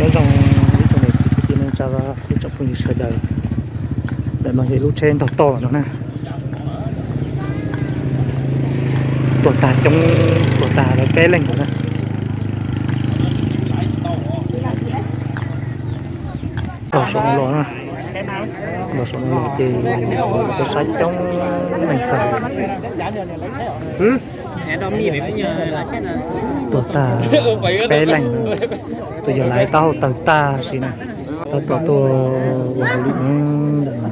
Nyob zoo ib tsoom niam txiv kwv tij neej tsa, ib tsoom phooj ywg sawv daws, ntawm no yog lub tsheb ntog toj no na. Tuag tag coob, tuag tag lawv peb leeg lawm na. Los saum no los na, los saum no los ces tuaj saib coob neeg kawg. Tuag tag peb leeg, tus yawg laiv taub hau tawg tag si na. Tab tom tuaj ua hauj lwm ntawm no.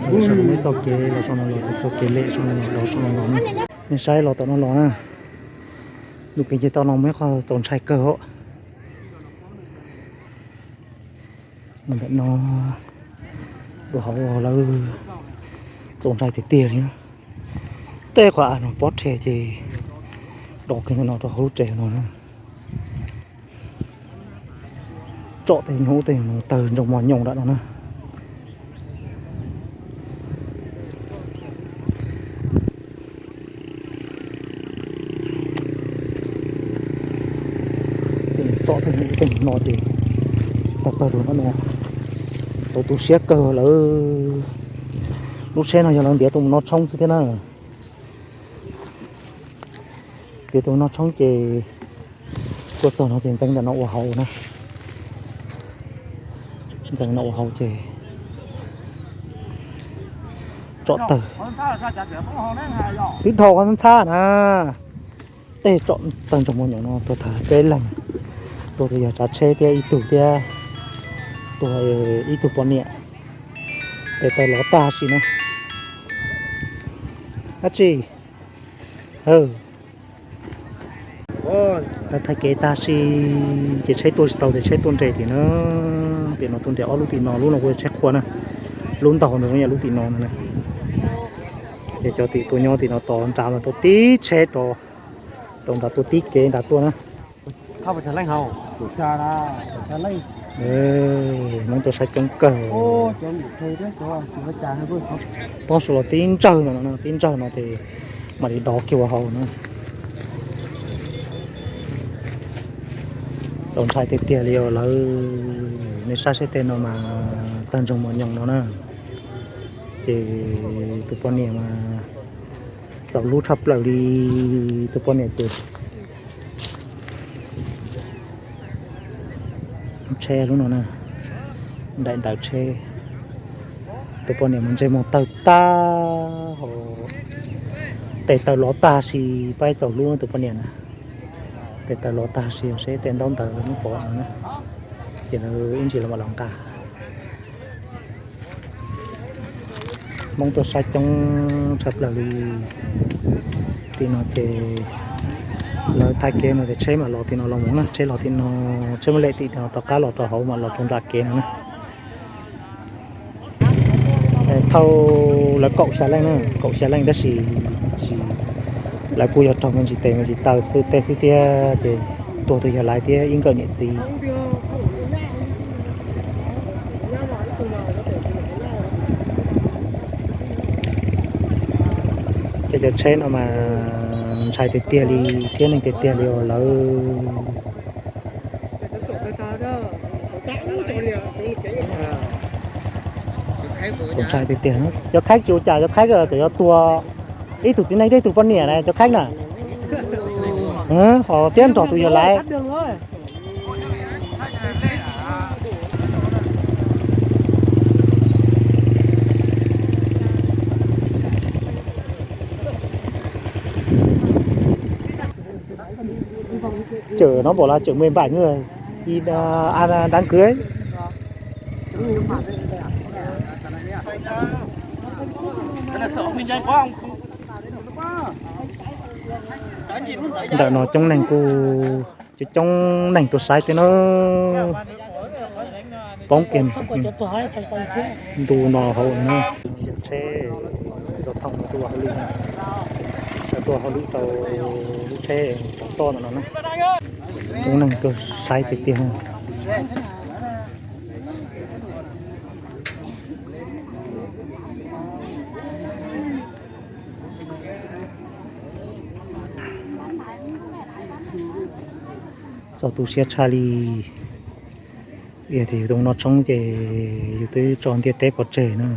Los saum no muaj txoj kev, los saum no los txoj kev lem, saum no los, saum no los. Nej saib los tom no los na, ntu kev nce toj no muaj ib qho txaus ntshai kawg os. Ntawm no ua hauv lawv txaus ntshai tiag tiag li. Tej qhov av no pob rhe ces dov kiag ntawm no rau hauv lub tsev no na. Tsom tej nyuag ub tej nyuag no tawg ntsoog mos nyoos nram no na. Tsom tej nyuag ub tej nyuag no ces tawg pawg rau no no, txaus tu siab kawg lawm. Lub tsheb no yog lawv ntiav tus mus no tshoob xwb thiab na. Ntiav tus mus no tshoob ces tuaj txog no ces ntxeev ntawm no ua hauv na. Ntxeev no ua hauv ces tsom tawg. Twb dhau qhov ntxhab na. Tej tsom tawg ntsoog mos nyoos no tuag tag peb leeg, tuag tus yawg tsav tsheb thiab ib tug thiab, tuag ib tug poj niam. Tes taw lov tag si na. Dab tsi? Thaij kev tag si ces tsheb tuaj tsis tau ces tsheb tuaj nres tim no, tim no tuaj nres ob lub tim no, lub no kuj tsheb qhua na, lub ntaug no zoo yam lub tim no na. Ces cov tim tuaj nyob tim no tos nrad mas tuaj tib tsheb rau, rau nrad tuaj tib kev nrad tuaj na. Hmoob tuaj saib coob kawg. Poob saum los tib ntsawg no, tib ntsawg no ces mam li dov kiag ua hauv na. Txaus ntshai tiag tiag li os lawv. Nej saib seb tej no mas tawg ntsoog mos nyoos no na. Ces tus poj niam mas txaus hlub tshaj plaws li. Tus poj niam ces tsheb lub no na, daim ntawv tsheb. Tus poj niam mas ntsej muag tawg tag, tes taw lov tag si, pab txaus hlub tus poj niam na. Tes taw lov tag si seb tej ntaub ntawv lawv muab pov no na, ces lawv ib ntsis los mam los nqa. Hmoob tuaj saib coob tshaj plaws li. Tim no ces lawv thaij kev no ces tsheb mam los tim no los mus na, tsheb los tim no, tsheb muab lem tim no rov qab los rau hauv mam los rau nram kev no na. Thauj lawv kaum xya leej na, kaum xya leej tab sis lawv kuj yog raug me ntsis tes me ntsis taw xwb tej xwb thiab ces tuag tus yawg laiv thiab ib nkawm niam txiv. Ces cov tsheb no mas ntshai tiag tiag li thiab neeg tiag tiag li os lawv. Txaus ntshai tiag tiag. Cov khaib tsis ua cas, cov khaib txawm yuav tuag ib tug txiv neej thiab ib tug poj niam na cov khaib na. Ho thiab nrog tus yawg laiv. Chở nó bảo là chở mười bảy người đi, à, à, đám cưới. Ntawm no coob neeg kuj, coob coob neeg tuaj saib thiab na. Poob kiag ntu no hauv na. Tsheb zov thooj tuaj ua hauj lwm, tuaj ua hauj lwm rau lub tsheb tov toj ntawm no na. Coob neeg tuaj saib tiag tiag. Txaus tu siab tshaj li. Yog tias yus tus noj tshoob ces yus twb tso ntiaj teb pov tseg na.